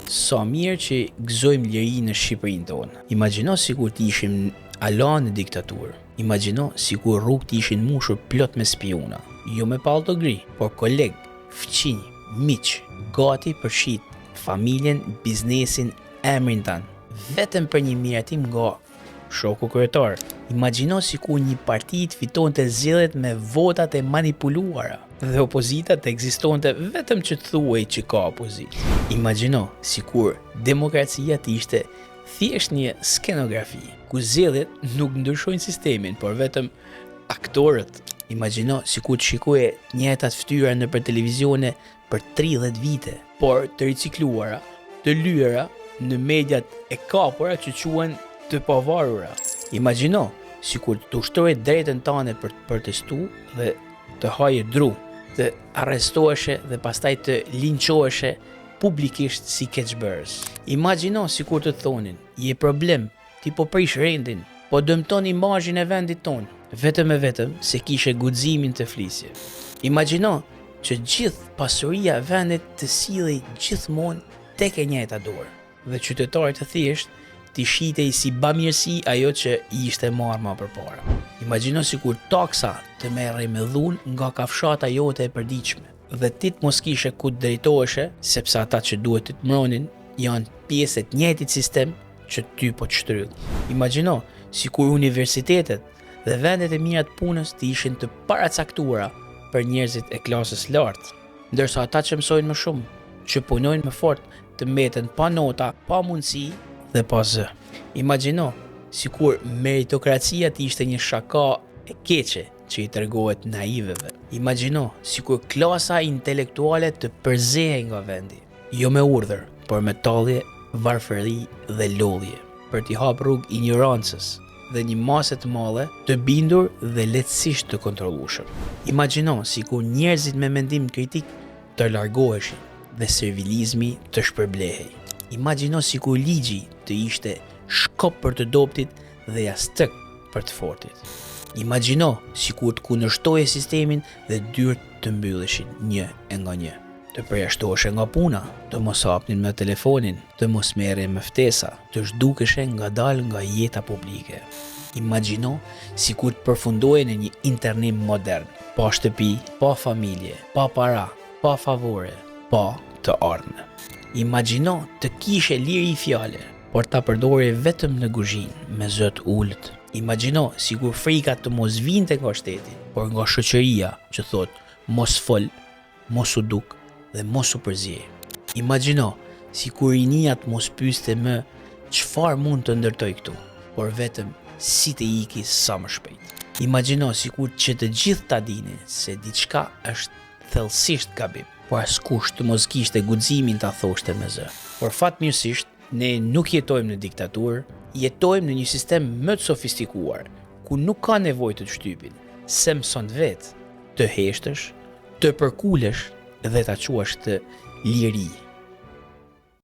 Sa mirë që gëzojmë liri në Shqipërinë tonë. Imagjino sikur të ishim ala në diktaturë. Imagjino sikur rrugët të ishin mushur plot me spiuna. Jo me pallto gri, por kolegë, fqinj, miq, gati për shit familjen, biznesin, emrin tënd. Vetëm për një miratim nga shoku kryetar. Imagjino sikur një parti të fitonte zgjedhjet me votat e manipuluara dhe opozita të ekzistonte vetëm që të thuhej që ka opozitë. Imagjino sikur demokracia të ishte thjesht një skenografi, ku zgjedhjet nuk ndryshojnë sistemin, por vetëm aktorët. Imagjino sikur të shikoje të njëjtat fytyra nëpër televizione për 30 vite, por të ricikluara, të lyera në mediat e kapura që quhen të pavarura. Imagjino sikur të ushtroje drejtën tënde për të protestu dhe të haje dru, të arrestoheshe dhe pastaj të linçoheshe publikisht si keqbërës. Imagjino sikur të thonin, je problem, Ti po prish rendin, po dëmton imazhin e vendit tonë, vetëm e vetëm se kishe guximin të flisje. Imagjino që gjithë pasuria e vendit të sillej gjithmonë tek e njëjta dorë dhe qytetarit të thjeshtë t'i shitej si bamirësi ajo që i ishte marrë ma përpara. Imagjino sikur taksa të merrej me dhunë nga kafshata jote e përditshme dhe ti të mos kishe ku të drejtoheshe sepse ata që duhet të të mbronin janë pjesë e të njëjtit sistem që ty po të shtrydh. Imagjino, sikur universitetet dhe vendet e mira të punës të ishin të paracaktuara për njerëzit e klasës lartë, ndërsa ata që mësojnë më shumë, që punojnë më fort, të mbeten pa nota, pa mundësi dhe pa zë. Imagjino, sikur meritokracia të ishte një shaka e keqe që i tregohet naivëve. Imagjino, sikur klasa intelektuale të përzehej nga vendi. Jo me urdhër, por me tallje, varfëri dhe lodhje, për t'i hapë rrugë injorancës dhe një mase të madhe të bindur dhe lehtësisht të kontrollueshëm. Imagjino sikur njerëzit me mendim kritik të largoheshin dhe servilizmi të shpërblehej. Imagjino sikur ligji të ishte shkop për të dobëtit dhe jastëk për të fortit. Imagjino sikur të kundërshtoje sistemin dhe dyert të mbylleshin një e nga një. Të përjashtoheshe nga puna, të mos hapnin më telefonin, të mos merrje më ftesa, të zhdukeshe ngadalë nga jeta publike. Imagjino sikur të përfundoje në një internim modern, pa shtëpi, pa familje, pa para, pa favore, pa të ardhme. Imagjino të kishe liri fjale, por ta përdorje vetëm në guzhinë, me zë të ulët. Imagjino sikur frika të mos vinte nga shteti, por nga shoqëria që thotë mos fol, mos u duk dhe mos u përzie. Imagjino sikur rinia të mos pyeste më çfarë mund të ndërtoj këtu, por vetëm si të iki sa më shpejt. Imagjino sikur që të gjithë ta dinin se diçka është thellësisht gabim, por askush të mos kishte guximin ta thoshte me zë. Por fatmirësisht, ne nuk jetojmë në diktaturë, jetojmë në një sistem më të sofistikuar, ku nuk ka nevojë të të shtypin, se mëson vetë të heshtësh, të përkulesh dhe ta quash të liri.